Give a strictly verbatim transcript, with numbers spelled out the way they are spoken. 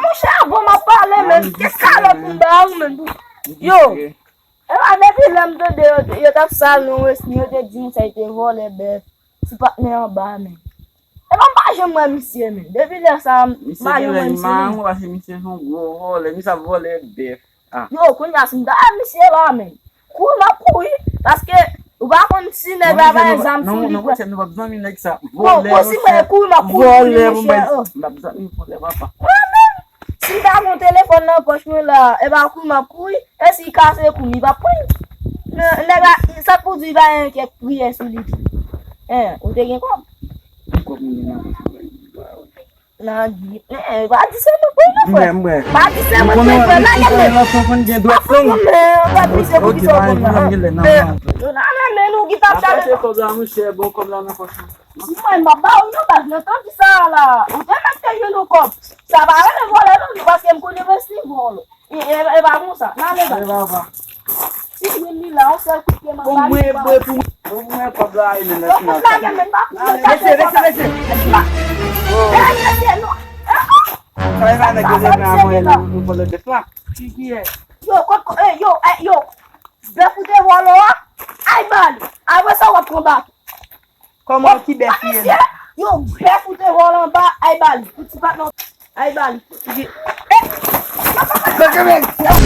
Monchè, bon, m ap pale, men. Ki kalòt pou m ba ou, men? Yo, e pa depi lè m tande yo, yo t ap sal nou, Wesny, yo te di m sa, yo te vòlè bèf. Ti patnè anba, men. E pa m pa janm wè misye, men. Depi lè sa, m pa janm wè misye, men. Misye se yon gwo vòlè, misye ap vòlè bèf. Yo, kounye a, si m ta wè misye la, men. Kouri, m ap kouri. Paske, ou pa konn si nèg la bay zam sou li, kwè. Non, non, non, nou p ap zanmi nèg sa. Bon, bon, si mwen kouri, m ap kouri pou li, monchè. M p ap zanmi vòlè, papa. Mwen menm, si m ta gen yon telefòn nan pòch mwen la, e pa kouri, m ap kouri. E si l kase kou m, li p ap pran l. Men, nèg la, sa k pou di, li bay yon kèk priyè sou li tou. Hein, ou te gen kòb? Nan di, eh, pa di se mwen k pran l, frè. Pa di se mwen k pran l, nan gade. Pa fout mwen, gade misye pou ki sa w konn la. Yo nan men, men nou ki t ap chache kòb la, monchè, bon kòb la nan pòch mwen. Si mwen, m ap ba ou yon baz, nan tan di sa la. Ou te mèt te jwenn yon kòb. Sa pa rele vòlè non, paske m konnen Wesny vòlè. E, e, e pa konsa. N ale ba. Si jwenn li la, yon sèl kout pye, m ap ba li. Bon, mwen, mwen, pou mwen, kòb la, e, men, yo fout lage, men, pa fout lage. Mesye, mesye, mesye. E, mesye, non. Sa e pa nèg yo te pran a mwen, nou vòlè bèf la. Ki, ki e? Yo, kot, eh, yo, eh, yo. Bèf ou te vòlè a? Ay, ba li. Apre sa, w ap pran baton. Kòman ki bèf li ye la? Yo, bèf ou te vòlè anba, ay ba li. Pou ti patnè, ay ba li. Yo,